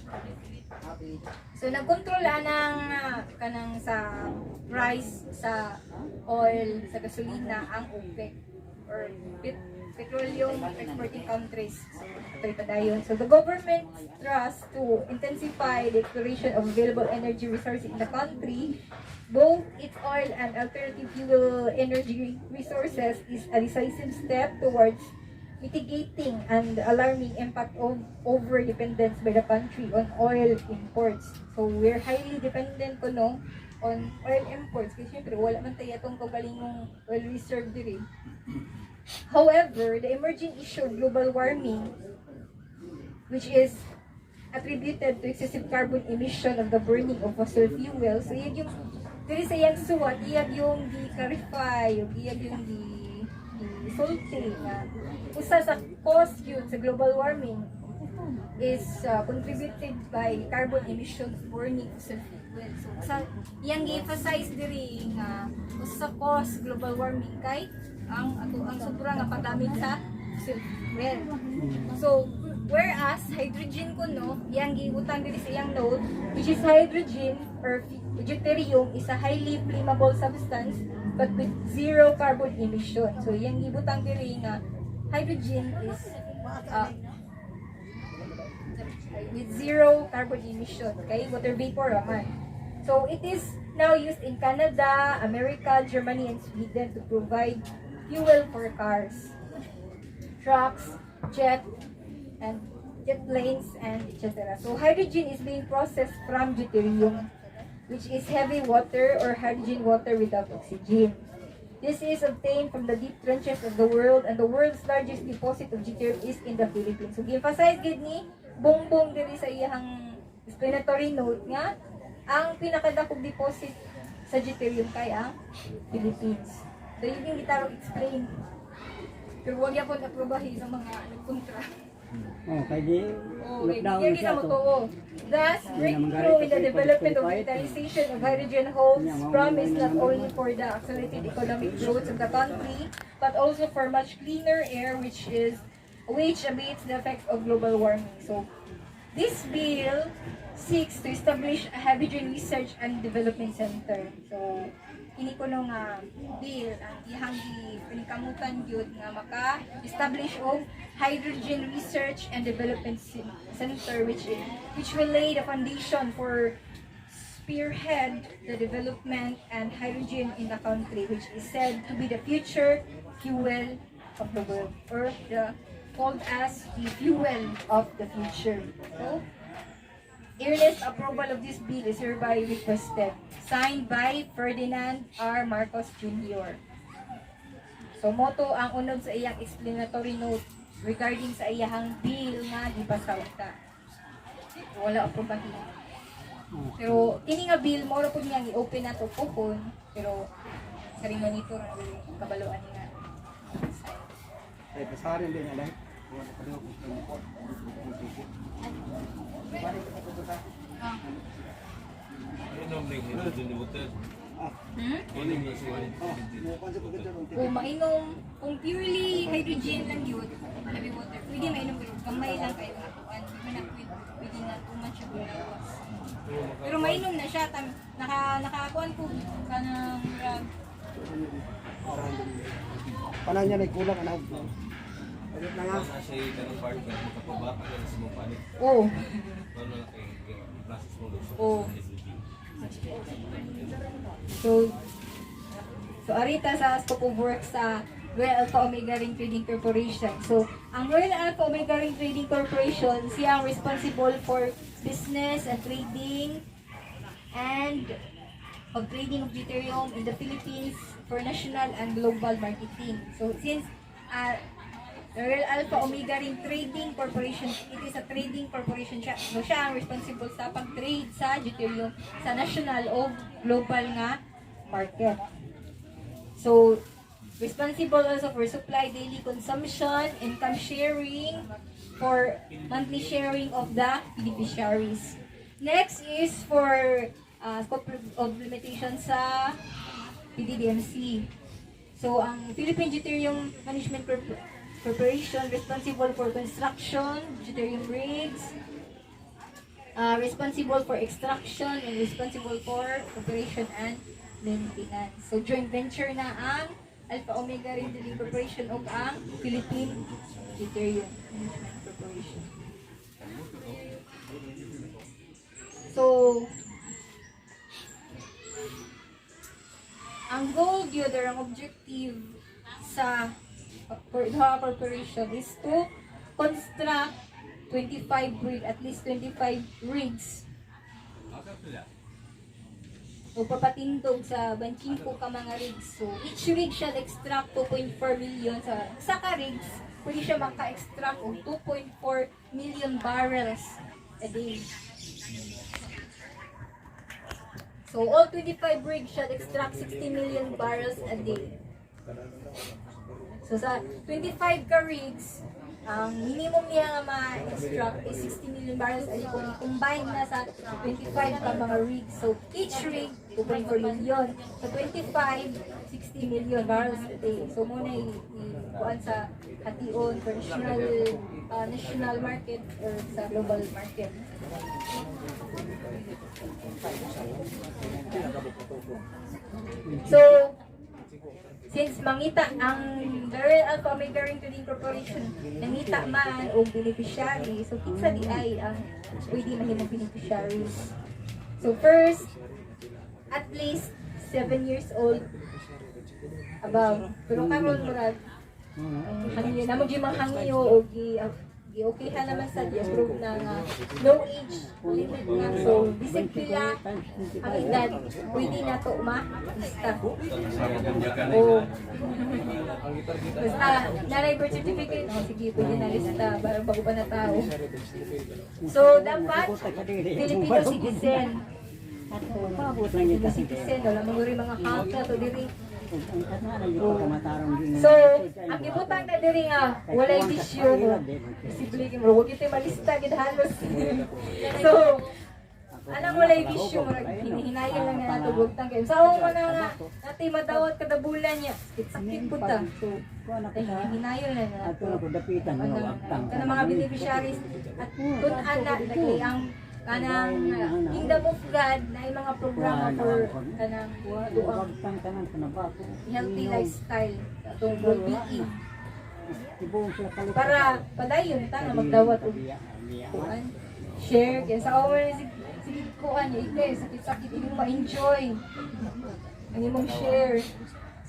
So nagkontrol anang kanang sa price sa oil, sa gasolina ang OPEC or Petroleum Exporting Countries. So ito'y padayon. So the government thrust to intensify the exploration of available energy resources in the country, both its oil and alternative fuel energy resources, is a decisive step towards mitigating and alarming impact of over-dependence by the country on oil imports. So we're highly dependent kuno on oil imports kasi syempre wala man tayo atong kaugalingong oil reserve diri. However, the emerging issue of global warming, which is attributed to excessive carbon emission of the burning of fossil fuels. So, iyag yung, diri sa iyang suwat, iyag yung gi-clarify, yung iyag yung gi sulti na usa sa cause yun sa global warming is contributed by carbon emissions burning fossil fuel. So, sa iyang gi-emphasize diri nga usa sa cause global warming kay ang ato ang sobra nga paggamit sa fossil fuel. So, whereas hydrogen kuno, iyang gibutang diri sa iyang note, which is hydrogen or deuterium is a highly flammable substance but with zero carbon emission. So, iyang gibutang diri nga hydrogen is with zero carbon emission, kay water vapor raman. So it is now used in Canada, America, Germany, and Sweden to provide fuel for cars, trucks, jet planes, and etc. So hydrogen is being processed from deuterium, which is heavy water or hydrogen water without oxygen. This is obtained from the deep trenches of the world, and the world's largest deposit of deuterium is in the Philippines. So gi-emphasize gid ni Bongbong diri sa iyang explanatory note nga ang pinakadakong deposit sa deuterium kay ang Philippines. So yun yung gitarong explain. Pero wag yapon aprobahi sa mga nagkontra. Oh, kay di Oh, wait. lockdown Yan siya kita mo to. to. Thus, breakthrough in the development of utilization of hydrogen holds promise not only for the accelerated economic growth of the country, but also for much cleaner air, which abates the effects of global warming. So, this bill seeks to establish a hydrogen research and development center. So, kini kuno nga bill ang iyang gi paningkamutan gyud nga maka-establish og hydrogen research and development center which will lay the foundation for spearhead the development and hydrogen in the country, which is said to be the future fuel of the world or the called as the fuel of the future. So, Earnest approval of this bill is hereby requested. Signed by Ferdinand R. Marcos Jr. So mao to ang unod sa iyang explanatory note regarding sa iyahang bill nga gipasa unta. Wala aprobahin. Pero kini nga bill mao ra pud niya i-open nato pohon, pero sa rin manito ra kabaloan nga. Sign. Ay, basarin din alay. Wala pa daw kung ano po. Hmm? Kung mainom, kung purely hydrogen lang yun, heavy water, pwede mainom pero gamay lang kayo nga kuan. Di ba na pwede, pwede nga too much siya gawas. Pero mainom na siya, tam, nakakuan ko kanang rag. Paano niya nagkulang ang hugno? Ano na nga? Oo. Oo. So arita sa scope of work sa Royal Alpha Omega Ring Trading Corporation. So, ang Royal Alpha Omega Ring Trading Corporation, siya ang responsible for business and trading and of trading of deuterium in the Philippines for national and global marketing. So, since the Royal Alpha Omega Ring Trading Corporation, it is a trading corporation siya. So, siya ang responsible sa pag-trade sa deuterium sa national o global nga market. So, responsible also for supply, daily consumption, income sharing, for monthly sharing of the beneficiaries. Next is for scope of limitation sa PDDMC. So, ang Philippine Deuterium Management Corporation responsible for construction, deuterium rigs, responsible for extraction, and responsible for operation and maintenance. So, joint venture na ang Alpha Omega Ring Drilling Corporation ug ang Philippine Deuterium Management Corporation. So, ang goal yun or ang objective sa Doha Corporation is to construct 25 rig, at least 25 rigs o papatindog sa 25 ka mga rigs. So, each rig shall extract 2.4 million sa ka rigs, pwede siya maka-extract og 2.4 million barrels a day. So, all 25 rigs shall extract 60 million barrels a day. So, sa 25 ka rigs, ang minimum niya nga ma-extract is 60 million barrels a day kung combine na sa 25 ka mga rigs. So, each rig, 2.4 million. So, 25, 60 million barrels a day. So, mao na kuan sa hation for national market or sa global market. So, since mangita ang Royal Alpha Omega Ring Trading Corporation, nangita man og beneficiary, so kinsa di ay ang pwede mahimong beneficiaries? So first, at least 7 years old above. Pero karon murag hangyo na mo gyud mga hangyo o gi okay ha naman sa gi-approve na nga no age limit na. So bisag pila ang edad, pwede na to ma-lista. O basta naray birth certificate, oh, sige, pwede na lista para bago pa na tao. So dapat Filipino citizen. Filipino citizen, wala mo rin mga haka to diri. So, ang gibutang na diri nga walay bisyo mo. Posible kay murag wa kita malista gid halos. So, anang walay bisyo, murag hinihinayan lang na nato bugtang kay sao man na nga natay madawat kada bulan niya. Sakit-sakit pud ta. So, ay, hinihinayon lang na nato. Kanang mga beneficiaries at tun-an na kay ang kanang Kingdom of God na yung mga programa for kanang tuang healthy lifestyle atong well-being para padayon ta nga magdawat og kuan share kay sa man sige sige kuan ikay sakit-sakit imong ma-enjoy ang imong share.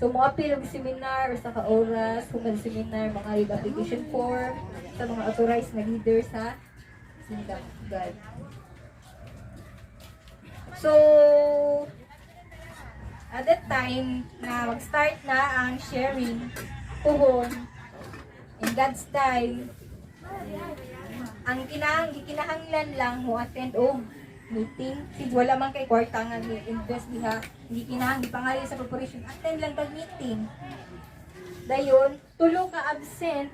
So mo-apil og seminar usa ka oras, human seminar mga yung application form sa mga authorized na leader sa Kingdom of God. So, at that time na mag-start na ang sharing puhon in God's time, ang gikinahanglan lang mo attend og meeting. Sig wala man kay kwarta nga ni-invest diha, hindi kinahang gipangayo sa corporation, attend lang kag meeting. Dayon, tulo ka absent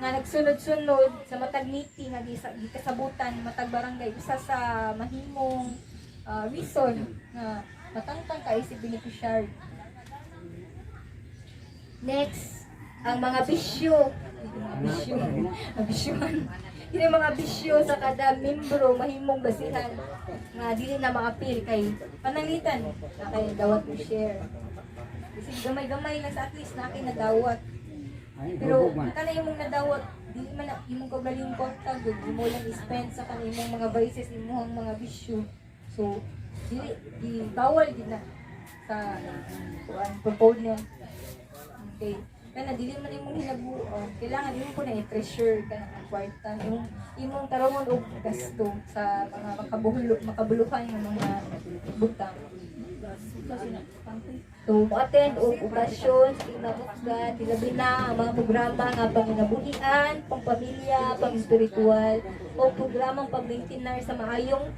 nga nagsunod-sunod sa matag meeting nga gikasabutan matag barangay, usa sa mahimong reason nga matangtang ka isip beneficiary. Next, ang mga bisyo. Mga bisyo. Mga bisyohan. Yun yung mga bisyo sa kada membro mahimong basihan nga dili na maapil kay pananglitan na kay dawat mo share. Kasi gamay-gamay lang sa at least na kay nadawat. Ay, Pero hubog man. kana imong nadawat, dili man na imong kaugalingong kwarta gud imo lang i-spend sa kana imong mga vices, imong mga bisyo. So dili di bawal gid na sa kuan proponent. Okay. Kana dili man imong hinabuon, kailangan imo po na i-treasure kana ang kwarta, imong imong tarongon og gasto sa mga makabuluhan nga mga butang. So, mo-attend og okasyon sa kinabukan, labi na ang mga programa nga panginabuhian, pangpamilya, pang-espiritual, o programang pag-maintainer sa maayong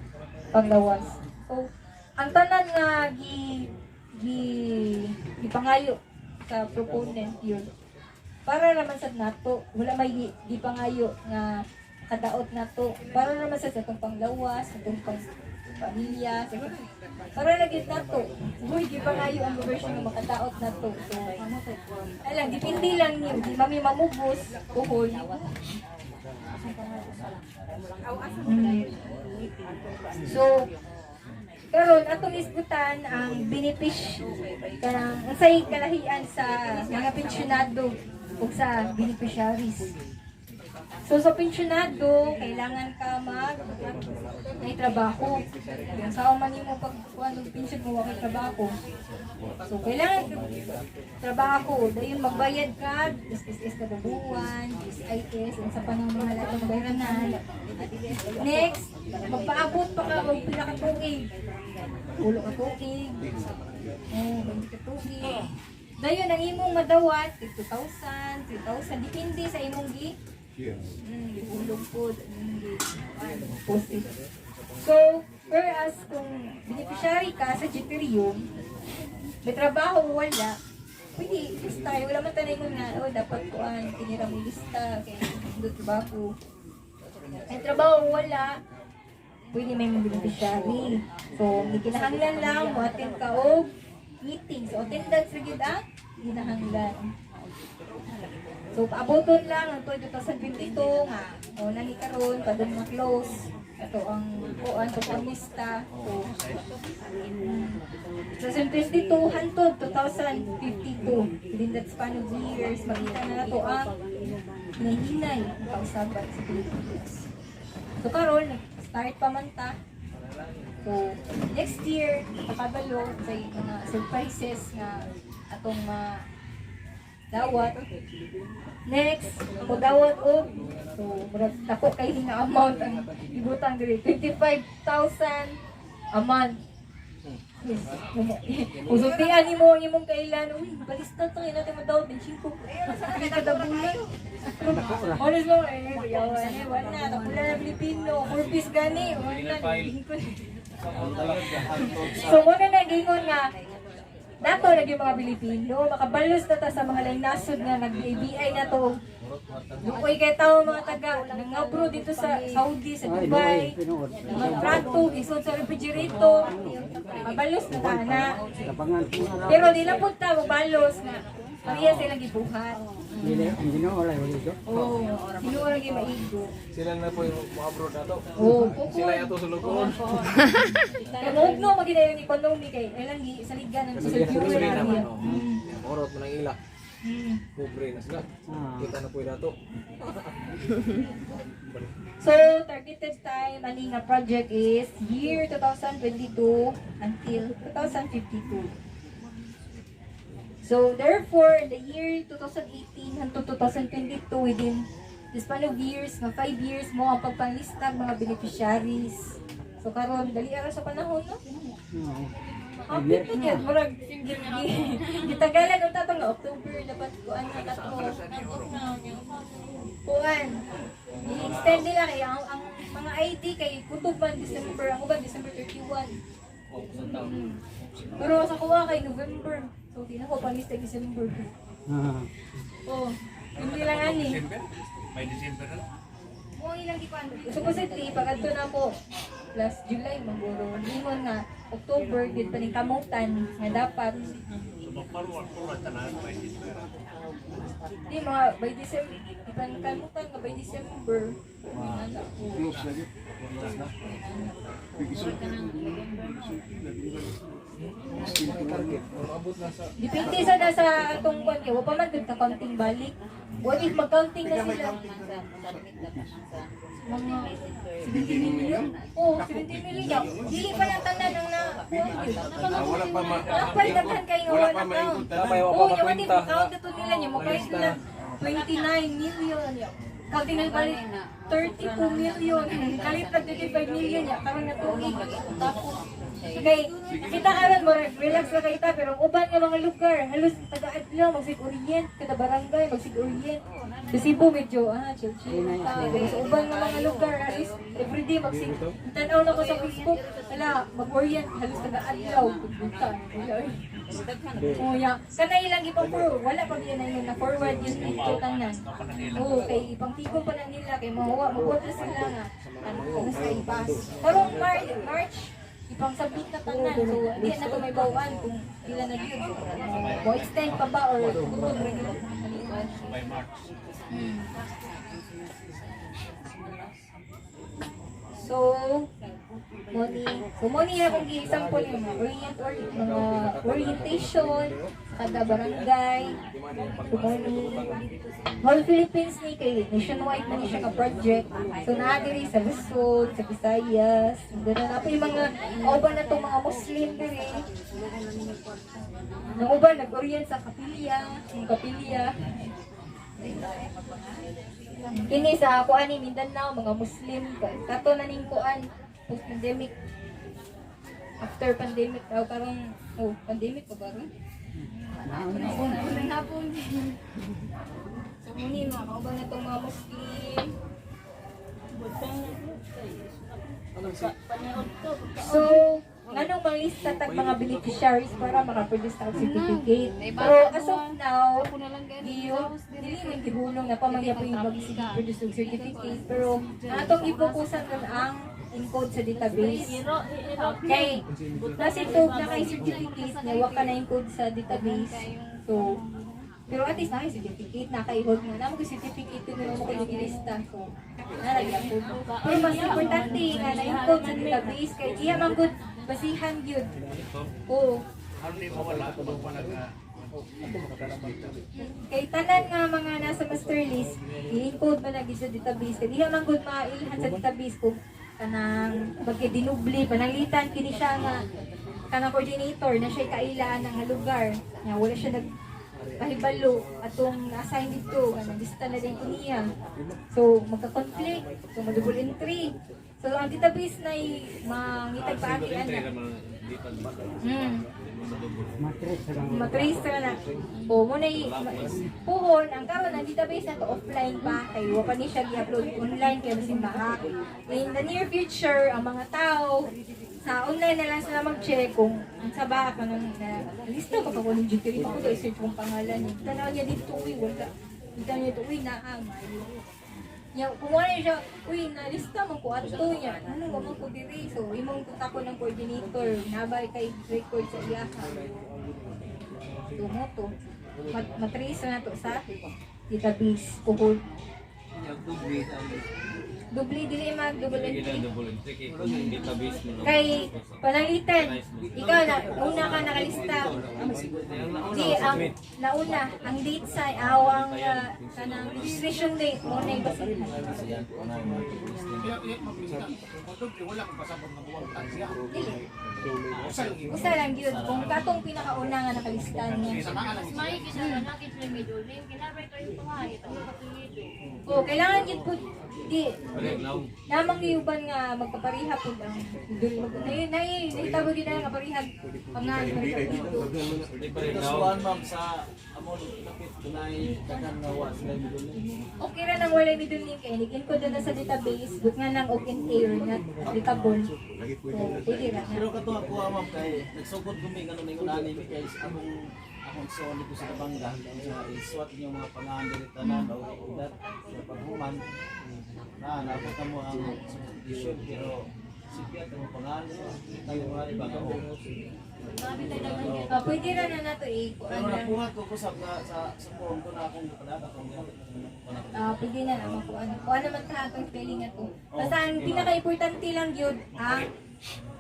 panglawas. So, ang tanan nga gi gi gipangayo sa proponent yun. Para naman sa nato, wala may gipangayo nga kadaot nato. Para naman sa atong panglawas, sa atong pang pamilya, para lagi nato. Uy, gipangayo ang gobyerno nga makadaot nato. So, alang, depende lang niyo. Di mami mamubos, kuhol. So, karon atong isgutan ang benefic kanang unsay kalahian sa mga pensyonado ug sa beneficiaries. So sa pensyonado, kailangan ka mag may trabaho. Kung saan man nimo pag kuan og pensyon mo wa kay trabaho. So kailangan ka trabaho, dayon magbayad ka SSS kada buwan, SIS, unsa pa nang mga lahat bayaran. Next, magpaabot pa ka og pila ka tuig. 10 ka tuig. Oh, 20 ka tuig. Dayon ang imong madawat, 2,000, 3,000, depende sa imong gi giulog po, imong gi post. So, whereas kung beneficiary ka sa Deuterium, may trabaho o wala, pwede lista. Wala man tanay mo nga, oh, dapat kuan, tinira mo lista, kay hindi trabaho. May trabaho o wala, pwede may mga beneficiary. So, may kinahanglan lang, mo attend ka og meeting. So, attendance ra gyud ang kinahanglan. So, paaboton lang ang 2022 nga. O, nani karon padung na close. Ito ang kuan sa pamista. So, 2022 hantod 2052. Within that span of years, makita na nato ang hinahinay ang kausaban sa Pilipinas. So karon nag-start pa man ta. So next year, makabalo sa mga surprises nga atong dawat. Next, ako dawat og so murag dako kay nga amount ang ibutang diri, 25,000 a month. Yes. Usultian nimo ang imong kailan. Uy, balista to natin mo daw 25. Hindi ka dabulan. Honest mo eh, yawan eh, wala na. Tapula na Pilipino, 4 piece gani, wala na. So muna na gingon nga nato lagi mga Pilipino, makabalos na ta sa mga laing nasod nga nag-ABI na to. Luoy kay tao mga taga nangabro dito sa Saudi, sa Ay, Dubai. tinuod, tinuod. Mga plato, isod sa refrigerator. Mabalos na ta na. Kapangan. Pero di lang punta mabalos na. Pareha silang gibuhat. Dili, ang Ginoo lang wala ito. Oo, oh, lagi maigo. Sila na po yung mga abroad na to. Oo, Sila pukul. yato sa lugoon. Kaya maugno magina yung economy kay ilang gi saligan ang sa fuel Sila naman, area. oh. Orot man ang ila. Pobre na sila. Kita na po yung dato. So, targeted time ani nga project is year 2022 until 2052. So, therefore, the year 2018 hangtod 2022, within the span of years, nga 5 years mo ang pagpanglistag mga beneficiaries. So, karon dali ara sa panahon, no? Oo. Hapit na yan. Murag, gitagalan unta to nga October dapat kuan na kato. Kuan. I-extend nila kay ang mga ID kay kutob man December, ang uban December 31. Pero sa kuha kay November. So di na ko panis ta December. Oh, hindi lang ani. May December na lang. Mo ilang gikuan. Supposedly pag adto na ko last July maguro. Ingon nga October gid pa ning kamutan nga dapat So magparuwa tanan by December. di mga by December di pa ning kamutan nga by December. Ano ko. Close na yun. Target. Umabot na sa Depende sa nasa atong kwan kay wa pa man gud ka counting balik. What if mag-counting na sila? Mga 70 million? Oo, 70 million. Dili pa lang tanan ang na kuwan yun. Wala pa ma Napay daghan kay nga wala wala pa count. maingkod tanan. Wala pa Oo, yung what if makwenta. count na to nila niya, makain nila 29 million. Counting na balik 32 million. Kalit na 35 million niya, karon na tuig. Tapos, kay kita karon mo relax ra kay ta pero ang uban nga mga lugar halos taga-adlaw magsig orient kada barangay magsig orient. Sa Cebu medyo chill chill ta. Pero sa uban nga mga lugar halos everyday magsig tan-aw na ko sa Facebook wala mag-orient halos taga-adlaw punta. Wala, oy. Oh, yeah. Kana ilang ipang-forward, wala pa biya na yun na forward yun dito tanan. Oo, kay ipangtigom pa na nila kay mahuwa mabuhat na sila nga. Ano sa ibas. Karong March ipang submit na tanan. So, di na to may bawaan kung pila na yun. Mo extend pa ba or kutob ra gyud. By March. So, money. So, money akong gi-example yung mga orient or mga orientation sa kada barangay. So, money. Whole Philippines ni kay nationwide man ni siya ka project. So, naa diri sa Luzon, sa Visayas, Mindanao na po yung mga kauban na tong mga Muslim diri. Nang uban nag-orient sa kapilya, yung kapilya. Kini sa kuan ni Mindanao mga Muslim kato na ning kuan post pandemic, after pandemic daw karong, oh, pandemic pa ba ron? Unang hapon. So muni mga kauban na tong mga Muslim. So, nganong manglista tag mga beneficiaries para makaproduce tag certificate. Pero as of now, iyo, dili man gihulong na pamangya po yung mag-produce og certificate. Pero ang atong ipokusan ron ang encode sa database. Kay, nasa ito na kay certificate na wa ka na encode sa database. So, pero at least na kay certificate na kay hold mo. Na mo certificate na mo kay lista. So, nalagyan po. Pero mas importante nga na encode sa database kay diha man gud basihan gyud. Oo. Aron di mawala magpanag Kay tanan nga mga nasa master list, i-encode man lagi sa database. Kay diha man gud mailhan sa database kung kanang pagkadinubli, pananglitan kini siya nga kanang coordinator na siya kailaan nga lugar. Nya wala siya nag pahibalo atong assign dito, nga nalista na din niya. So magka-conflict, so ma-double entry. So ang database na mangitag paagi ana. Matres lang. Matrace na na. O mo na puhon ang karon ang database na to offline pa kay wa pa ni siya gi-upload online kay basin ma-hack. In the near future ang mga tao sa online na lang sila mag-check kung unsa ba kanang na lista ba ko ni GTV ko do search kung pangalan niya. Tanaw niya dito, uy, wala. Tanaw niya dito, uy, naa maayo. Nya kung wala siya, uy, nalista man ko ato niya. Ano wa man ko diri. So imong ko ng coordinator nabay kay record sa iyaha. So mo to. Matrace na to sa database kuhol. Dubli dili mag double entry. Kay pananglitan, ikaw na una ka nakalista. Di ang nauna ang date sa awang kanang registration date mo na ibasihan. Dili. Usa lang gyud kung katong pinakauna nga nakalistan niya. May kita na kita middle name kinabay kayo pangalan ano kapelyido. Oh, kailangan gyud pud di namang giuban nga magkapariha pud ang middle nay nay nahitabo gyud na nga parihag pangalan parihag dito. Kasuan ma'am sa amon lapit dunay daghan nga wa sila middle name. Okay ra nang walay middle name kay nig-encode na sa database but nga nang og NA or not applicable. So, pwede ra na. Pero kato ako ah, ma'am kay nagsugod gumi ngano ningon ani mi kay akong akong suon dito sa Tabanga sa iswat niyo mga pangalan diri tanan o edad sa paghuman na naabot na mo ang substitution pero sige at ang pangalan tayo mga iba ka o. Ah, pwede ra na nato i-kuan Pero na. nakuha ko ko sa sa sa form ko na akong gipadala akong Ah, pwede na naman kuan. Kuan naman ta atong spelling nga to. Basta ang pinaka-importante lang gyud ang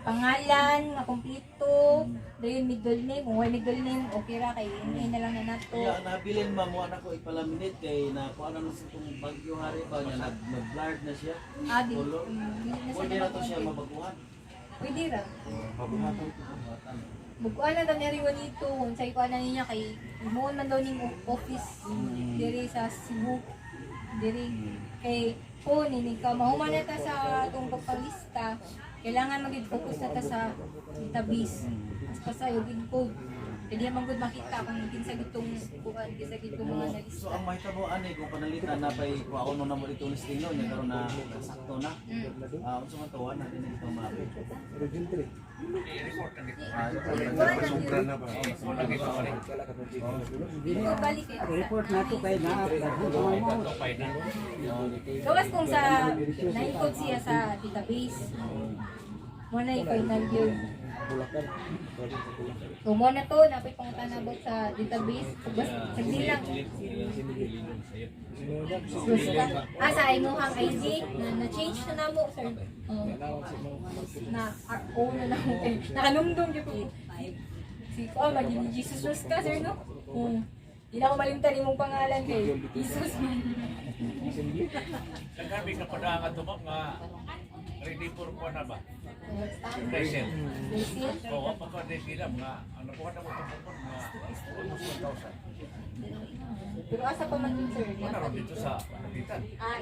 pangalan nga kompleto, dayon middle name, kung way middle name, okay ra kay NA na lang na nato. Kaya nabilin ma'am wa na ko ipalaminate kay na kuha na sa itong bagyo hari ba niya nag nag-blurred na siya. Ah, di, Color. dili na siya Pwede na to siya nakakontent. mabaguhan. Pwede ra. Pabuhatan ko pabuhatan. Mukuan na ni Juanito, kung sa ikuan na niya kay imuon man daw ning office diri sa Cebu. Diri kay po ni ka mahuman na ta sa atong pagpalista, kailangan magid focus na ta sa database. Mas pasayog encode. Kaya di man gud makita kung kinsa gitong kuan, kinsa gitong mga nalista. So ang mahitabo ani kung panalitan na pay kuhaon mo na mo dito ni Stino niya karon na sakto na. Ah, unsa man tuwa natin dito ma'am. Kuan na gyud. Ko balik eh. Report na to kay naa. Gawas kung sa na-encode siya sa database. Mo na i-final yun. So mo na to, napay pangutana about sa database. Bas, sagdi lang. Basta, ah, sa imuhang ID, na, na-change na namo, sir. Oh. Na RO na namo. Eh, nakanumdum yun ko. Si ko, ah, maging Jesus Rus ka, sir, no? Hindi na ako malimtan imong pangalan kay Jesus man. Naghabi ka pa na nga tumok nga ready for ko na ba? Present. Basil? Oo, pagka sila mga ano po na mo tumukon mga almost 1,000. Pero asa pa man yun, sir? Wala ron dito sa Kapitan. Ah,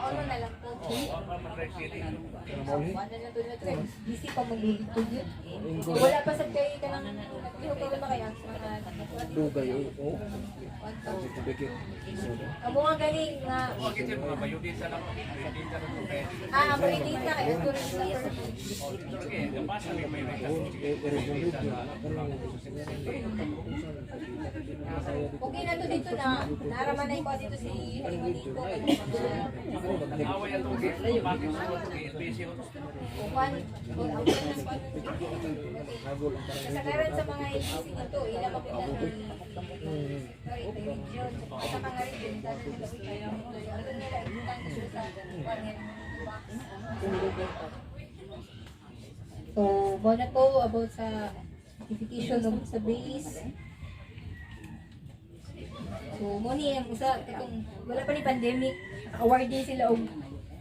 ano na lang po. Oo, ang mga sila. Ano na to na to. Busy pa maglilito yun. So, wala pa sa kay ka lang. Naglihok ka ba kaya? Mga Dugay oo. Amo nga galing nga. Oo, kita yung mga bayudita lang. Bayudita lang ito kaya. Ah, amo rin data kay ato rin sa Oo, dito lagi. Napasa may bayudita. Bayudita sa Okay na to dito na. Naraman na ikaw dito si Juanito. Away ato bakit sa ito LBC ko to. Kuan, o ako na lang kuan. Kasagaran sa mga LBC nito, ila makita ni sorry, the region. Sa ka nga region, tanan nila kaya mo. Ano nila ibutan ko sa kuan nga box. So, mo na to about sa notification of sa base. So, mo ni ang usa katong wala pa ni pandemic, awarding sila og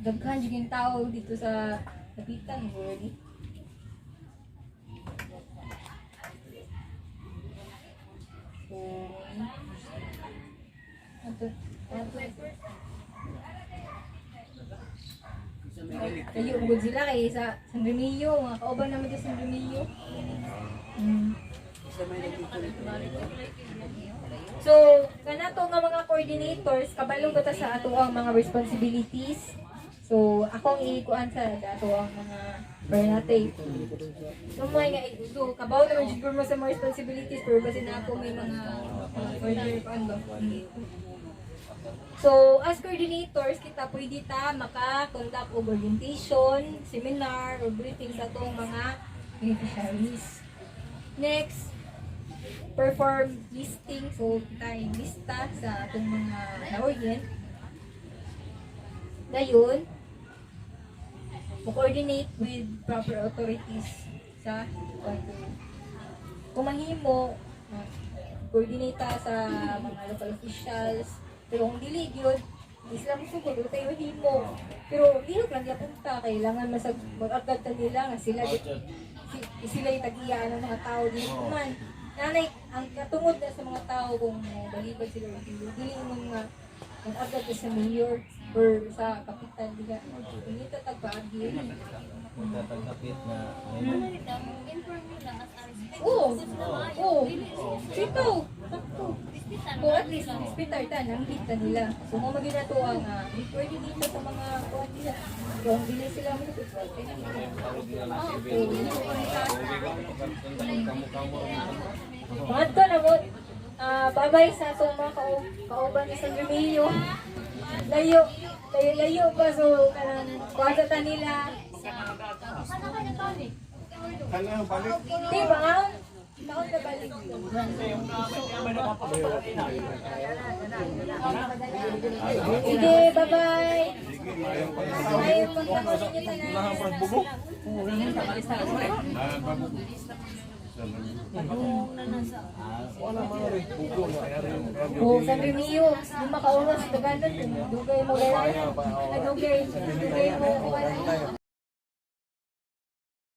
daghan jud yung tao dito sa Dapitan already. So, ato, ato. Kayo ugod sila kay sa San Remigio, mga kauban naman dito sa San Remigio. So, kanato nga mga coordinators, kabalo ba ta sa ato ang mga responsibilities? So, akong iikuan sa ato ang mga Bernate. So, mga nga so, kabaw naman jud mo sa mga responsibilities pero basin na ako may mga further kuan ba. So, as coordinators, kita pwede ta maka-conduct og orientation, seminar, or briefing sa atong mga beneficiaries. Next, perform listing. So, kita yung lista sa atong mga na-orient. Dayon, mo-coordinate with proper authorities sa kwarto. Kung mahimo, coordinate ta sa mga local officials. Pero kung dili gyud, di sila musugod, wala tayo mahimo. Pero lihok lang gyapon ta, kailangan masag mag-agad ta nila nga sila sila yung tag-iya ng mga tao dili man nanay ang katungod na sa mga tao kung balibad sila og dili dili mo nga ang agad sa mayor or sa kapitan diha ngita tag paagi. Magtatagapit na Oo. Sito. Sakto. Kung at least, hospital ta, nanggit ta nila. So, kung maging nato ang, pwede dito sa mga kuwan nila. Kung dili sila mo pwede na nila. Mga to na mo, babay sa atong mga kauban ni San Remilio. Layo, layo, layo pa. So, kanang kuwan sa ta nila. Di ba? Taon na balik. Sige, bye-bye. Ay, pagkakaroon niyo tanan. Oh, sabi niyo, 5 ka oras tagalan, dugay mo gaya. Dugay, dugay mo.